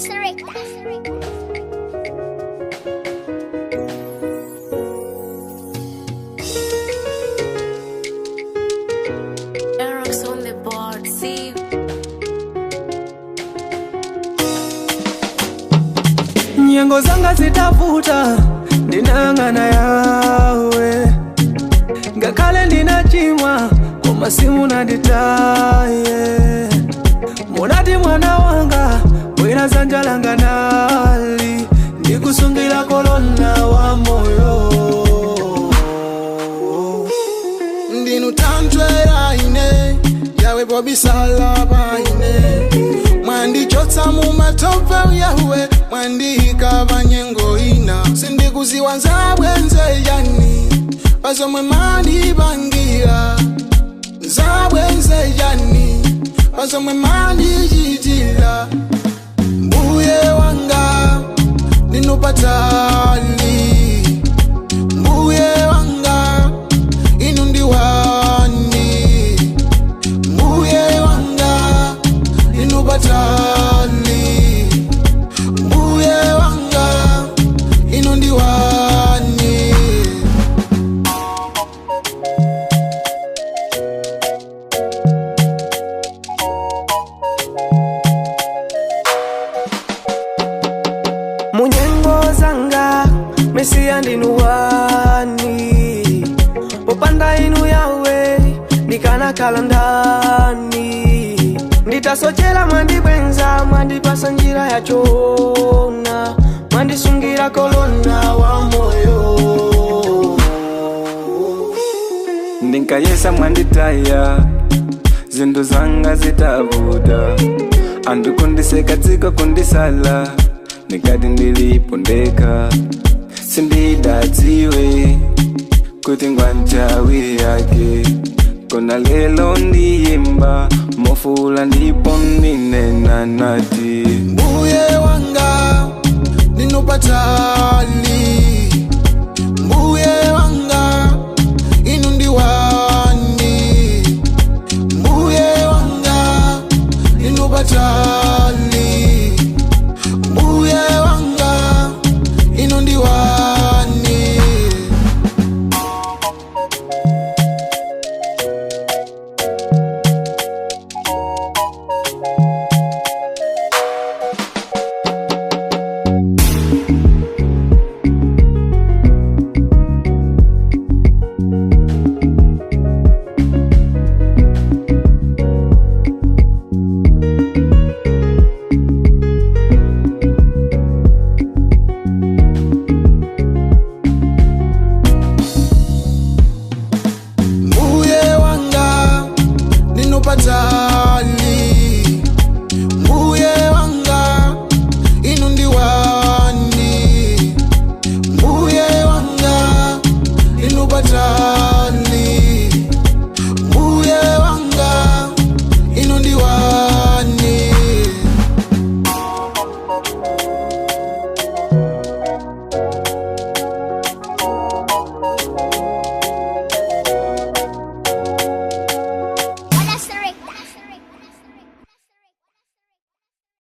Selecta. Eric's on the board. See. Nyengo zanga zitavuta, ndinang'ana yawe. Ngakhale ndinachimwa, koma simunanditaye. Munati mwana wanga, bwera zanja langa nali, ndikusungira kolona wa moyo. Ndinutantwera ine yawe bobisala paine, mwandichotsa mumatope yawe, mwandiyika panyengo ina. Sindikuziwa nzabwenze yani pazomwe mandipangira, nzabwenze yani pazomwe mandichitira. Mbuye wanga ndinupatali, mbuye wanga inu ndiwani, mbuye wanga ndinupatali, mbuye wanga inu ndiwani. Munyengo zanga mesiya ndinuwani, popanda inu yawe ndikanakhala ndani. Nditasochera mwandibwenza, mwandipasa njira yachona, mwandisungira kolona wa moyo. Ndinkayesa mwanditaya, zinthu zanga zitavuta, anthu kundiseka, dziko kundisala, ndikati ndilipo ndekha. Sindidadziwe kuti ngwanchawi yake kona. Lelo ndiyimba mofula ndipo ndinena nati mbuye wanga ndinupatali.